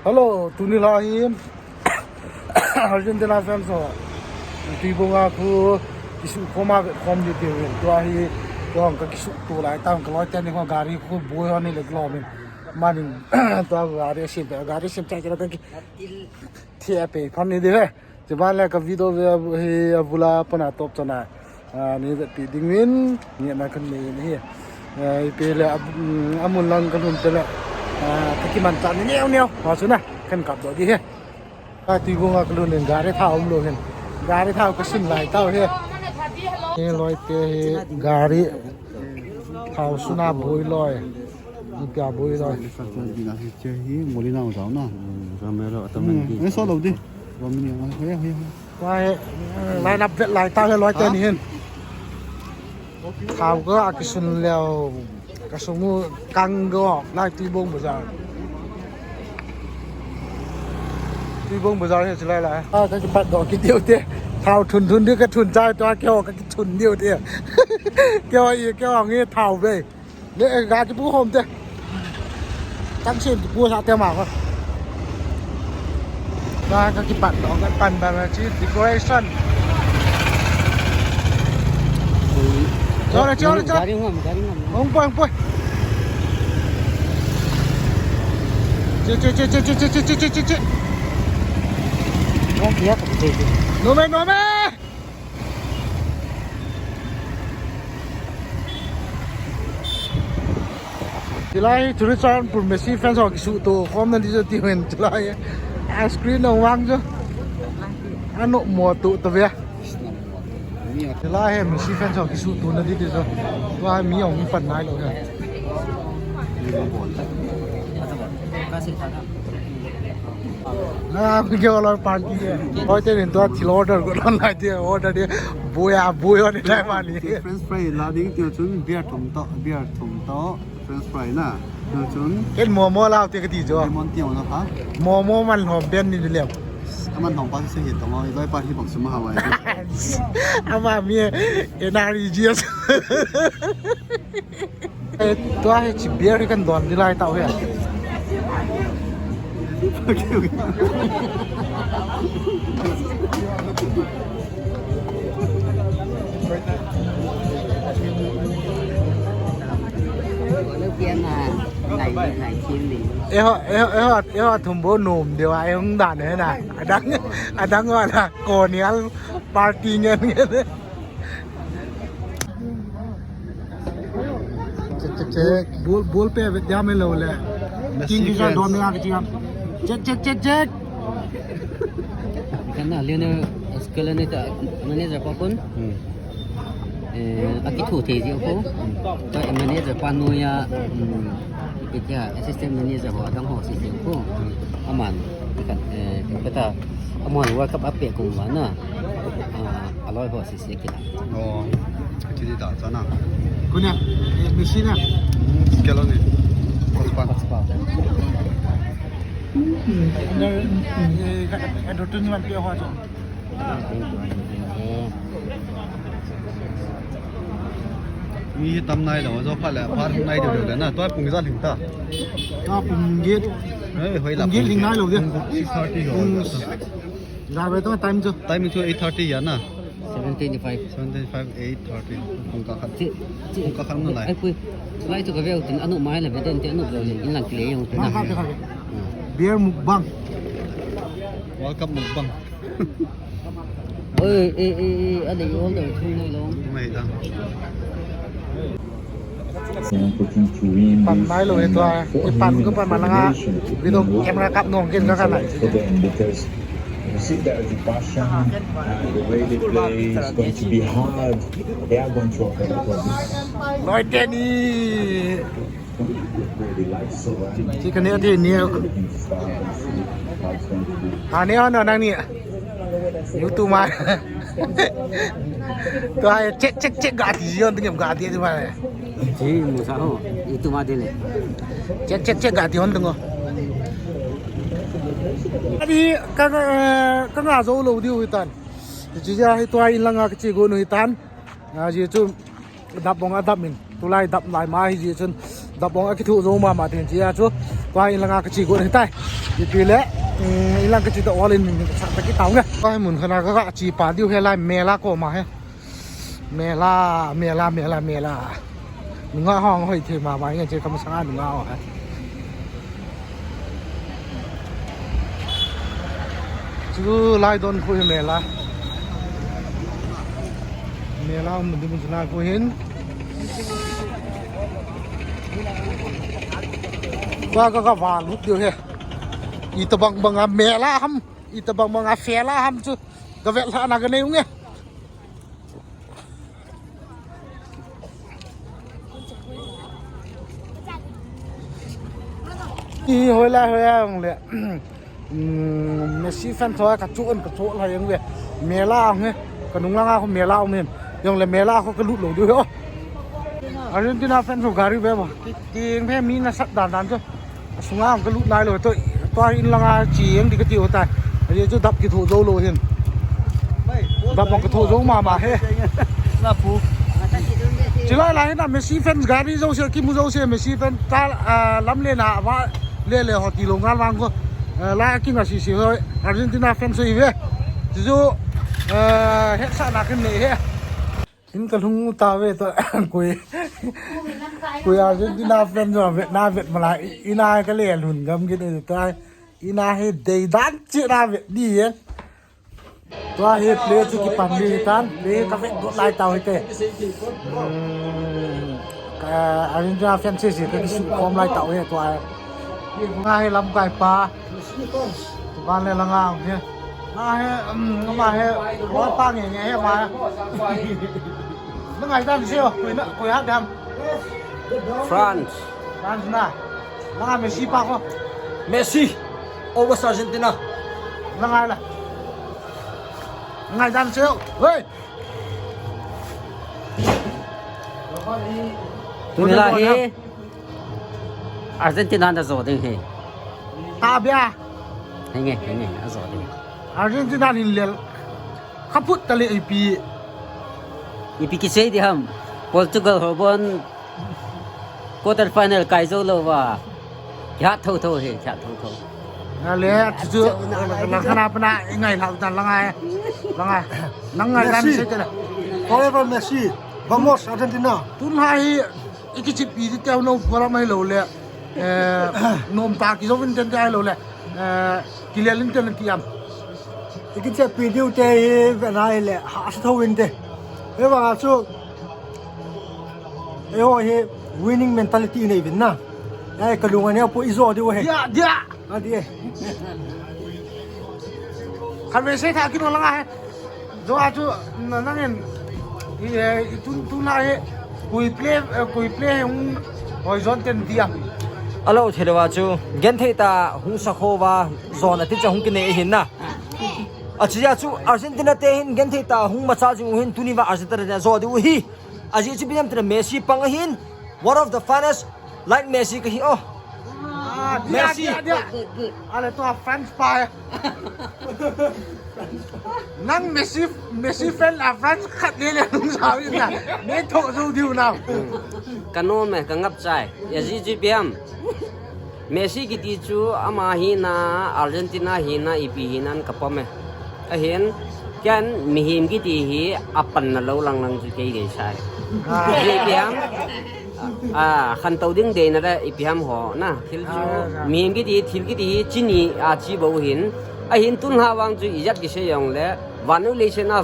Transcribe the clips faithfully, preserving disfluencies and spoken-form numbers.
Hello, tuni la hi Argentina fans ho. Tuibong a khu kisu khom a khom di ti wen. Tua hi, tua ka kisu tu lai tam ka loi ten ni ho gari khu boi ho ni le lo min. Manin tua gari sim, gari sim chai chai ka ki. Thia pe pham ni de he. Chuban le ka video ve hi a vula pana top chana. Ah, ni vet pi ding min, ni na kan ni ni. Ah, ipi le a, mm, amun lang kan hun te le. Ah, ka kiman cha ni neo neo. Wa chu na, kan kap do di he. Ka Tuibong a ka lun in gari thao um lo hin. Gari thao ka sim lai tao he. He loi te he gari thao suna boi loi. Ipi a boi loi. Molina ho jao na. Hmm, so lo di. Wa he, lai nap vet lai tao he loi te ni hin. Thao ka a kisun leo. Ka sumu kang go lai Tuibong bazar. Tuibong bazar he chilai lai. A ka kipat do ki diu te. Thao thun thun di ka thun chai to a keo ka ki thun diu te. Keo i keo nge thao ve. Le ga ki bu hom te. Tang sin ki bu sa te ma ko. Ka, ka kipat lo, ka pan ba, ba, chi decoration. Chole, chole, chole. Gari ngam, gari ngam. Hong poi, hong poi. Che, che, che. Gari ya, che, che. No me, no me. Chulai, Churachandpur Messi fans ho kisuto khom na di jo ti men chulai. A screen nong vang jo. Ano mo tu to bia. Chulai he Messi fans ho kisuto na di di jo. Tua mi ong mi pan nai lo he. Na, ke order party ke. Oi, te nin tua thil order ko don lai te order de. Boya, boya ni lai mani. French fry la ding ti chun beer thum to, beer thum to, French fry na. Ti chun. Ken momo la te ka ti jo. Lemon tea na ha. Momo man hom ben ni le. Aman hom pa se hi to, oi, oi pa hi bang suma hawa. Ama mi energy. Eh, tua hi chi beer hi kan don di lai tau he. Eho, eho, eho, eho thum bo nom de wa, eho dan he na. Adang, adang wa na, konial party ngen ngen. Check, check, check. Ball, ball pe vet dia me lo le. Messi fans. King Giza don me a kichia. Check, check, check, check. Kana Lionel Scaloni ta manager pa kun. Hmm. Eh, akithu thei ji ko. Ta manager pa nu ya, hmm, ipi tia assistant manager ho adang ho si ji ko. Aman, ikan, eh, kata, aman World Cup ape ko ma na. Ah, aloi ho si. Sekila. Oh, chili ta, chana. Kunya, eh, Messi na. Scaloni. Costa. Costa. Eh, ka, ka dotun ni man pe ho jo. Mi hi tam nai lo, jo pha le, pha nai de de na, to pung ja ling ta. Ta pung get. Eh, hoi la. Pung get ling nai lo de. Six thirty lo. Pung Ja ve to time chu. Time chu eight thirty ya na. Seven twenty-five. Seven twenty-five, eight thirty. Pung ka khat. Chi, chi. Pung ka khat na lai. Ai pui. Lai chu ka veu tin anu mai la ve den tin anu veu in lang kile yung tin. Mang khat khat. Beer mukbang. World Cup mukbang. Oi, eh, eh, eh, ada i ol da thung nai lo. Mai da. Pan nai lo he tua. Ki pan ko pan malanga. Video camera kap nong kin ka kan nai. For them because you see that as a passion and the way they play is going to be hard. They are going to have a problem. Loi teni. Really like so, uh, Chi kane ati ni. Ani ano nang ni. YouTube ma. Tua check, check, check, ga ti yon tingem ga ti ma. Chi musa ho. YouTube ma dile. Check, check, check, ga ti yon tingo. Ani ka, ka, ka nga zo lo diu hitan. Chi ja hi tua in langa ka chi go nu hitan. Nga ji chu dap bong a dap min. Tulai dap lai ma hi ji chun dap bong a kithu zo mama tin chi a chu. Tua in langa kache got ahitai. Ipi le, um, in lang kache ta all in min ka sa ta kit tau nge. Tua hi mun khat a ka, kache pa diu hi lai mela koma hi. Mela, mela, mela, mela. Nungah ho hung hoi thei mama nge, che kamasanga nungah ho hi. Chu lai don khu hi mela. Mela um ding chu lai khu hin. Ka, ka, ka va lut diu hi. Itobang banga mela ham, itobang banga fela ham chu. Ka vet lhahna ka nei u nge. I hoi lai hoi lai hung le. Um, Messi fan tho ka chu an ka chu lai hung ve. Mela hung he. Ka nung langa khu mela um hin. Jong le mela khu ka lut lou diu ho. Argentina fan tho gari ve ba. Ki, ki hung ve mi na sat dan dan chu. Asunga hung ka lut lai lou to, tua in langa che hung di ka ti u tai. Ahi chu dap kitho jou lou hin. Dap hung kitho jou mama he. Na pu. Chilai lai hin a Messi fans gari jouse kimu jouse Messi fan ta, ah, lamlen a va le le ho ti lou ngal vang ko. Ah, lai kinga sisi ho Argentina fans ho hi ve. Chu chu, ah, hetsahna kin nei he. In ka lhung u ta ve ta, koi, koi Argentina fan jo vet na vet mala, i, ina ka le lhun gam kit u ta, ina hi dei dan chi na vet di e. Tua hi play chu kipan di tan, play ka vet got lai tau hite. Hmm, ka Argentina fan sisi ka kisu khom lai tau he tua. Nga hi lamkai pa. Tuban le langa hung he. Nga he, um, ama he, bol pa nge nge he ma. Na ngai dan seo, koi na, koi hat dam. France. France na. Langa Messi pa ko. Messi. Always Argentina. Na ngai la. Na ngai dan seo. Hey. Tuni la hi. Argentina na jo ding hi. Ta bia. Henge, henge, a jo ding. Argentina hin lel. Khaphut ta le ipi. Ipi kisei di ham. Portugal ho bon quarter final kai jou lou va. Kihat tho tho hi, kihat tho tho. Na le, chu chu, lang khana pana, i ngai lhau dan lang ai. Lang ai. Nang ngai dan Messi. Sei te le. Forever Messi. Vamos, Argentina. Tun hai, i kichep pi di teu no, pura mai lou le. Eh, nom ta ki jo vin ten te ai lou le. Eh, ki le lin ten ti am. I kichep pi diu te hi, ve nai le, ha sa tho vin te. Ve va chu. Eiho hi winning mentality nei vin na. Ai, ka lung a neo pu i jo diu he. Dia, dia. A di e. Khan ve sei tha kino langa he. Jo a chu na nang en. I, eh, i tun, tun na he. Koi play, eh, koi play he hung hoi jon ten dia. Alo thei lou a chu. Genthei ta hung sa kho va jon a ti cha hung kinei hin na. Achi a chu Argentina te hin genthei ta hung macha jing u hin tuni va Argentina te jo diu hi. Ajeh chu ipi ham tile Messi pang ahin, one of the finest, like Messi kahi o. Ah, dia, Messi. Dia, dia. Good, good, good. Ale tua France pa e. Nang Messi, Messi fan a France khat le le nung sao in na. Nei tho jou diu na. Ka nom e, ka ngap chai. Ajeh chu ipi ham. Messi kiti chu ama hina, Argentina hina, ipi hina an ka pom e. Ahin, ken mihem kiti hi apanna lou lang lang chu kei dei sai. Ah. Ipi ham, ah, khantou ding deina le ipi ham ho na. Thil chu, ah, ah, mihem kiti, thil kiti hi chini a chi bou hin. Ahin tun ha vang chu ijat kisei jong le, vannoi leiset a,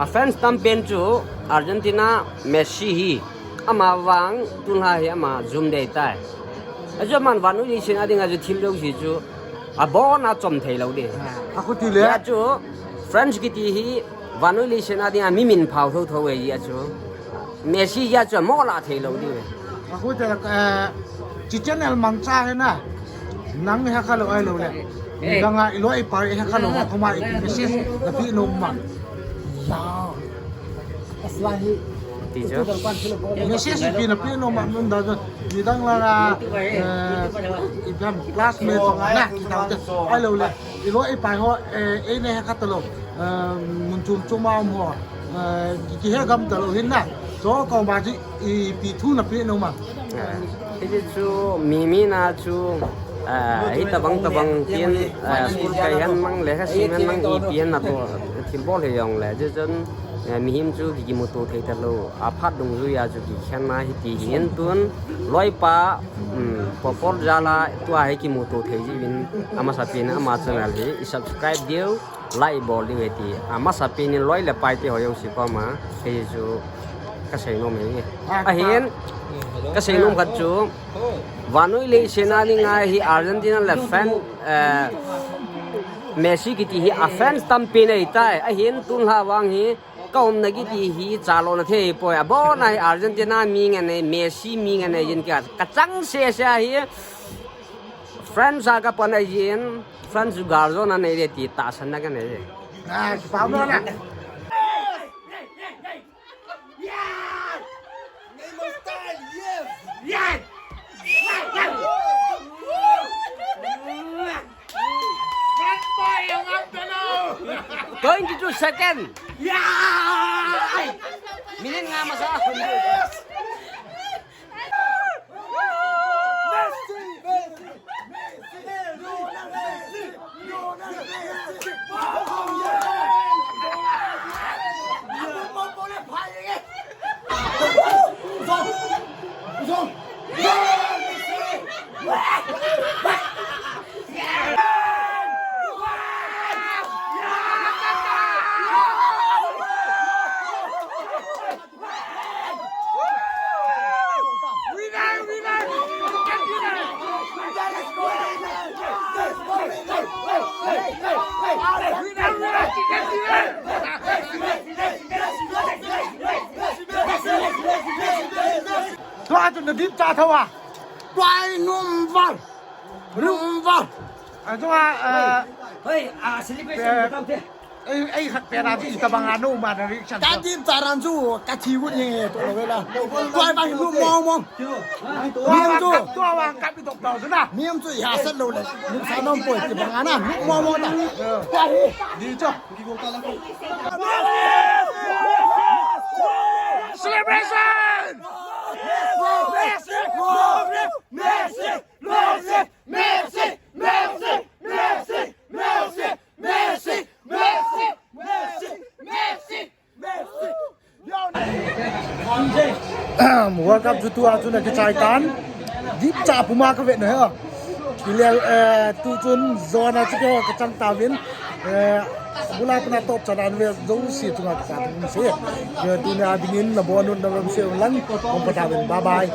a fans tampen chu Argentina Messi hi. Ama vang, tun ha hi ama jum dei tai. Achu aman vannoi leiset a dinga chu thil jouse chu abon a chom thei lou ding. A khuti le. Hia chu France kiti hi vannoi leiset a dinga mi min phao tho tho e hia chu. Messi hia chu amo la thei lou ding. A khuti le, eh, chi channel mangcha hi na. Nang he kha lou ai lou le. Ni dang a i loi i pai he kha lou ma khoma i message na pi nom ma. Ti chu. Message pi na pi nom ma mun da chu. Ni dang la na, eh, i dang classmate na ki dang te. Ai lou le. I loi i pai ho, eh, ei ne he kha ta lou. Eh, mun chom chom a um ho. Eh, ki, ki he gam ta lou hin na. Chu koma chu ipi thu na pi nom ma. Eh, hiti chu mi mi na chu Ah, hitabang tabang kin, ah, school kai hen mang, lekha sim hen mang, ipi hen natoh thilbol hi jongle, chuchun, eh, mihem chu ki kimuto thei talou, aphat dungjuiya chu kikhenna hiti hin tun, loipa, um, Popol jal a tua hi kimuto thei jiuvin, amasapen in ama channel hi i subscribe diu, like bol diu hiti, amasapen in loi le paite ho jouse koma, hichu kaseinom hi. Ahin, kaseinom khat chu, vannoi leiset a dinga hi Argentina le fan, eh, Messi kiti hi a fans tampi nei tai. Ahin tunlha vang hi kaumna kiti hi chalona thei poi. Abona hi Argentina mi ngen nei, Messi mi ngen nei jin kati. Kachang sese hi France a kapan a jin, France chu gal jona nei le ti tahsanna kanei. Ah, kipah mo na. Yes! Neymar style, yes! Yes! Twenty-two second. Yeah! Minute nga masa. Messi! Messi! Tua chu na dip cha tho a. Tua i num val. Num val. A chu a, a, Hoi, a, celebration eh, tam te. Ei, ei, khat pen a chu itabang a no ma na reaction. Ka dip cha ran chu ka thi ut nge to lo vela. Tua i bang num mong mong. Tua chu. Tua vang kap i tok tau chu na. Mihem chu i hasat lou le. Num sa nom poi ti bang a na. Num mong mong ta. Tua hi. Di chu. Celebration! Messi! Messi! Messi! Messi! World Cup chu tua chu na kichai tan. Dip cha puma ka vet na he. Kile, eh, tu chun zona chu ke ka chang ta vin. Eh, bula puna top cha dan ve zo si tu na ka ta vin si. Eh, tu na dingin na bonun na ram si lang. Kong pa ta vin. Bye bye.